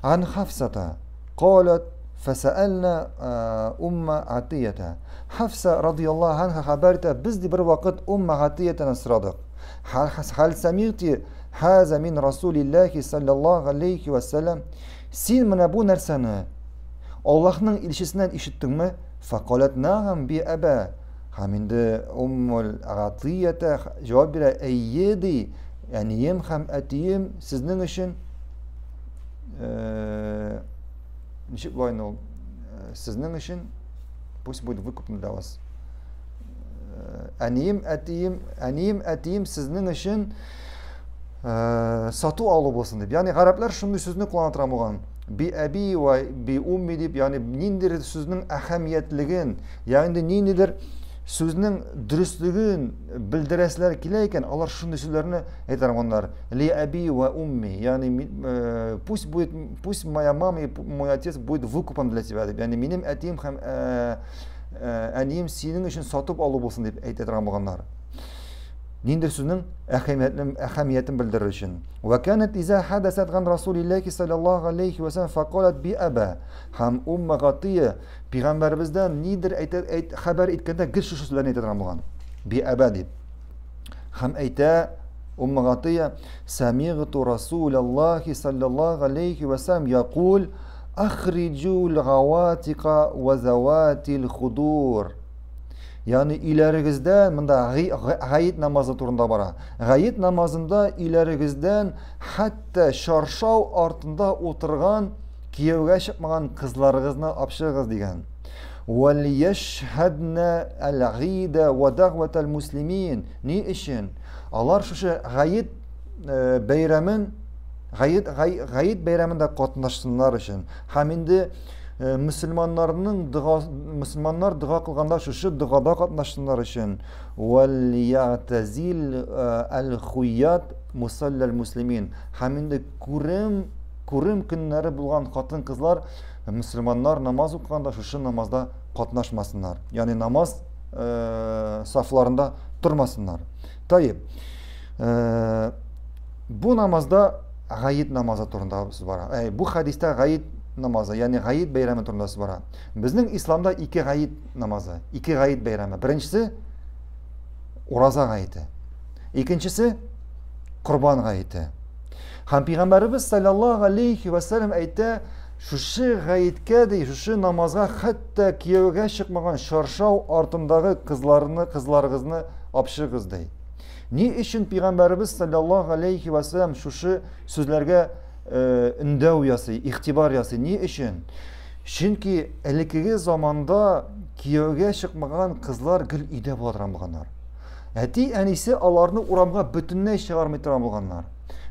Ан Хафсата قالت فسألنا Умма Атията. Хафса радияллаху анха хәбәр итә, без ди бер вакыт Умма Атиятәне сорадык. Хәл самигти хаза мин Расулиллахи саллаллаху алейхи ва саллям. Син менә бу нәрсәне Аллаһның илчесеннән ишеттеңме? Факалат нагам би аба. Һәм инде Уммул Атията җавап бирә, әйе ди, әнием һәм әтием сезнең өчен ничек болай инде ул сезнең өчен пусть будет выкуплен для вас. Әнием, әтием, әнием, әтием сезнең өчен сату алу булсын дип. Ягъни гарәпләр шундый сүзне куллана торган булган. Би әби ва би умми дип, ягъни ниндидер сүзнең әһәмиятлеген, ягъни ниндидер сүзнең дөреслеген белдерәселәр килә икән, алар шундый сүзләрне әйтә торганнар. Ли әби ва умми, ягъни пусть будет, пусть моя мама и мой отец будет выкупом для тебя дип, ягъни минем әтием һәм әнием синең өчен сатып алу булсын дип әйтә торган булганнар. Ниндидер сүзнең әһәмиятен белдерер өчен. Ва канат иза хадасат ган Расулиллахи саллаллаху алейхи ва саллям факалат би аба. Һәм Умма Гатия пәйгамбәребездән нидер әйтә, әйт, хәбәр иткәндә гел шушы сүзләрне әйтә торган булган. Би аба дип. Һәм әйтә Умма Гатия, Самигту Расулаллахи саллаллаху алейхи ва саллям якул ахриджул гаватика ва заватил худур. Ягъни өйләрегездән, монда гаит намазы турында бара. Гаит намазында өйләрегездән хәтта чаршау артында утырган кияүгә чыкмаган кызларыгызны алып чыгыгыз дигән. Вәлияшһадна әл-гыйда ва дәгъватал муслимин. Ни өчен? Алар шушы гаит бәйрәмен гаит гаит бәйрәмендә катнашсыннар өчен. Һәм инде мөселманнарның дога мөселманнар дога кылганда шушы догада катнашсыннар өчен вәлиятазил әл-хуят мусаллал муслимин һәм инде күрем күрем көннәре булган хатын-кызлар мөселманнар намаз укыганда шушы намазда катнашмасыннар. Ягъни намаз сафларында тормасыннар. Таиб. Бу намазда гаит намазы турында сүз бара. Әй, бу хәдистә гаит намазы, ягъни гаит бәйрәме турында сүз бара. Безнең исламда ике гаит намазы, ике гаит бәйрәме. Беренчесе ураза гаите. Икенчесе корбан гаите. Һәм пәйгамбәребез саллаллаһу алейхи ва саллям әйтә, шушы гаеткә ди, шушы намазга хәтта кияүгә чыкмаган шаршау артындагы кызларны, кызларыгызны алып чыгыгыз ди. Ни өчен пәйгамбәребез саллаллаһу алейхи ва саллям шушы сүзләргә өндәү ясый, игътибар ясый? Ни өчен? Чөнки элеккеге заманда кияүгә чыкмаган кызлар гел өйдә була торган булганнар. Әти әнисе аларны урамга бөтенләй чыгармый торган булганнар.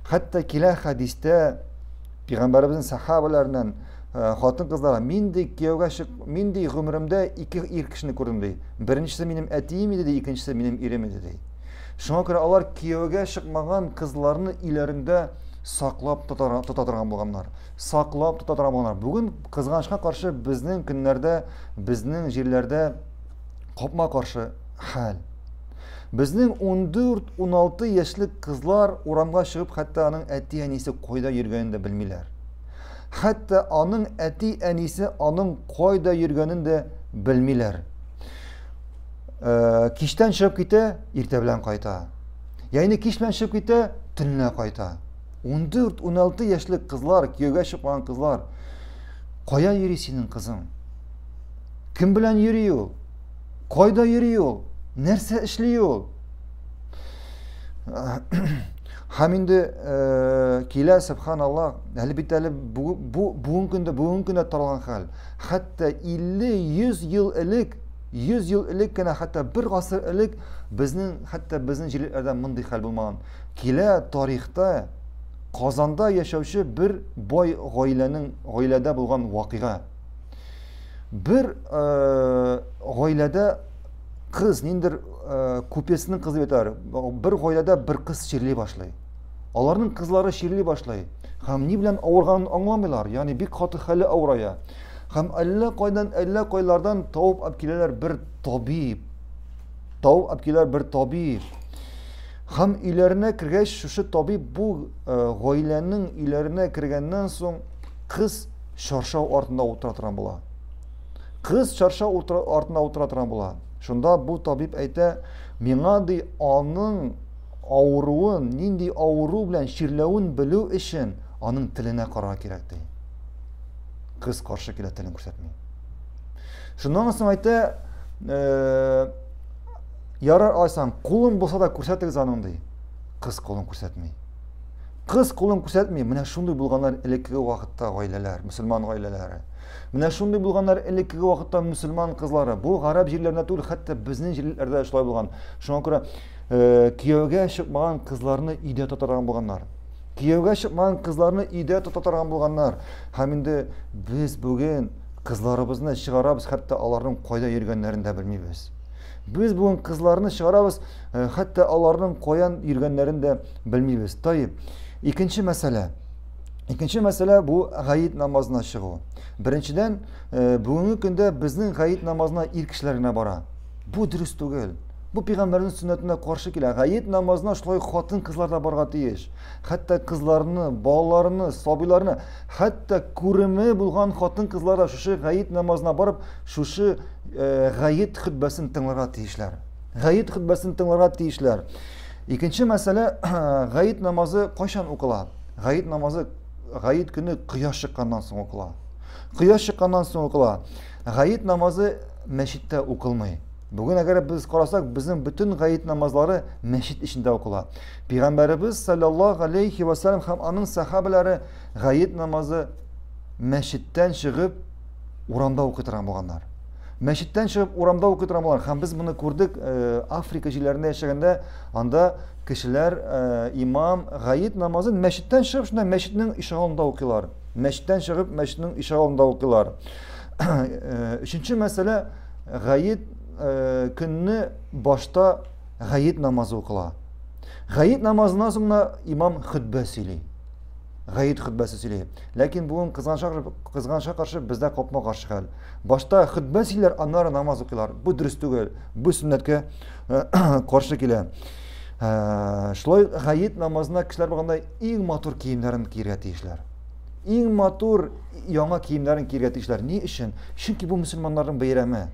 Хәтта килә хәдистә пәйгамбәребезнең сахабаларыннан хатын-кызларга мин ди кияүгә чык, мин ди гомеремдә ике ир кешене күрдем ди. Беренчесе минем әтием иде ди, икенчесе минем ирем иде ди. Шуңа күрә алар кияүгә чыкмаган кызларны өйләрендә саклап тота, тота торган булганнар. Саклап тота торган булганнар. Бүген кызганычка каршы безнең көннәрдә, безнең җирләрдә капма-каршы хәл. Безнең 14-16 яшьлек кызлар урамга чыгып, хәтта аның әти-әнисе кайда йөргәнен дә белмиләр. Хәтта аның әти-әнисе аның кайда йөргәнен дә белмиләр. Кичтән чыгып китә, иртә белән кайта. Ягъни кич белән чыгып китә, төнлә кайта. 14-16 яшьлек кызлар, кияүгә чыкмаган кызлар. Кая йөри синең кызың? Кем белән йөри ул? Кайда йөри ул? Нәрсә эшли ул? Һәм инде килә, субханаллах, әле бит әле бу, бу бүгенге көндә, бүгенге көндә таралган хәл. Хәтта 50-100 ел элек, 100 ел элек кенә, хәтта бер гасыр элек безнең, хәтта безнең җирлекләрдә мондый хәл булмаган. Килә тарихта Казанда яшәүче бер бай гаиләнең гаиләдә булган вакыйга. Бер гаиләдә кыз, ниндер купецның кызы бит алар. Бер гаиләдә бер кыз чирли башлый. Аларның кызлары чирли башлый. Һәм ни белән авырганын аңламыйлар. Ягъни бик каты хәле авырая. Һәм әллә кайдан, әллә кайлардан табып алып киләләр бер табиб. Табып алып киләләр бер табиб. Һәм өйләренә кергәч, шушы табиб бу гаиләнең өйләренә кергәннән соң кыз чаршау артында утыра торган була. Кыз чаршау артында утыра торган була. Шунда бу табиб әйтә, миңа ди аның авыруын, нинди авыру белән чирләвен белү өчен аның теленә карарга кирәк ди. Кыз каршы килә, телен күрсәтми. Шуннан соң әйтә, э, ярар алайсаң, кулын булса да күрсәтегез аның ди. Кыз кулын күрсәтми. Кыз кулын күрсәтми. Менә шундый булганнар элеккеге вакытта гаиләләр, мөселман гаиләләре. Менә шундый булганнар элеккеге вакытта мөселман кызлары. Бу гарәп җирләрендә түгел, хәтта безнең җирләрдә шулай булган. Шуңа күрә э, кияүгә чыкмаган кызларны өйдә тота булганнар. Кияүгә чыкмаган кызларны өйдә тота торган булганнар. Һәм инде без бүген кызларыбызны чыгарабыз, хәтта аларның кайда йөргәннәрен дә белмибез. Без бүген кызларны чыгарабыз, э, хәтта аларның каян йөргәннәрен дә белмибез. Таип. Икенче мәсьәлә. Икенче мәсьәлә бу гаит намазына чыгу. Беренчедән, э, бүгенге көндә безнең гаит намазына ир кешеләр генә бара. Бу дөрес түгел. Бу пәйгамбәрнең сөннәтенә каршы килә. Гаит намазына шулай хатын-кызлар да барырга тиеш. Хәтта кызларны, балаларны, сабыйларны, хәтта күреме булган хатын-кызлар да шушы гаит намазына барып, шушы э, гаит хөтбәсен тыңларга тиешләр. Гаит хөтбәсен тыңларга тиешләр. Икенче мәсьәлә, гаит намазы кайчан укыла? Гаит намазы гаит көне кояш чыкканнан соң укыла. Кояш чыкканнан соң укыла. Гаит намазы мәчеттә укылмый. Бүген әгәр без карасак, безнең бөтен гаит намазлары мәчет эчендә укыла. Пәйгамбәребез саллаллаһу алейхи ва саллям һәм аның сахабалары гаит намазы мәчеттән чыгып урамда укый торган булганнар. Мәчеттән чыгып урамда укый торган булганнар. Һәм без моны күрдек, э, Африка җирләрендә яшәгәндә, анда кешеләр э, имам гаит намазын мәчеттән чыгып шунда мәчетнең ишегалдында укыйлар. Мәчеттән чыгып мәчетнең ишегалдында укыйлар. Э, өченче мәсьәлә Гает э, көнне башта гает намазы укыла. Гает намазыннан соң да имам хөтбә сөйли. Гает хөтбәсе сөйли. Ләкин бүген кызганча кызганча каршы бездә капма-каршы хәл. Башта хөтбә сөйлиләр, аннары намаз укыйлар. Бу дөрес түгел. Бу сөннәткә э, каршы килә. Э, шулай гает намазына кешеләр барганда иң матур киемнәрен кияргә тиешләр. Иң матур яңа киемнәрен кияргә тиешләр. Ни өчен? Чөнки бу мөселманнарның бәйрәме.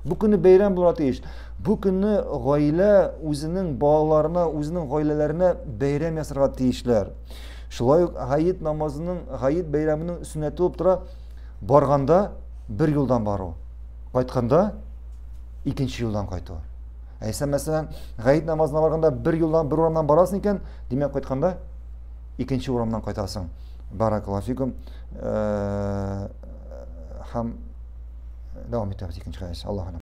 Бу көнне бәйрәм булырга тиеш. Бу көнне гаилә үзенең балаларына, үзенең гаиләләренә бәйрәм ясарга тиешләр. Шулай ук гает намазының, гает бәйрәменең сөннәте булып тора. Барганда бер юлдан бару, кайтканда икенче юлдан кайту. Ә син мәсәлән, гает намазына барганда бер юлдан, бер урамнан барасың икән, димәк кайтканда икенче урамнан кайтасың. Баракаллаһу фикум. Э, һәм дәвам итәбез икенче хәдис. Аллаһу.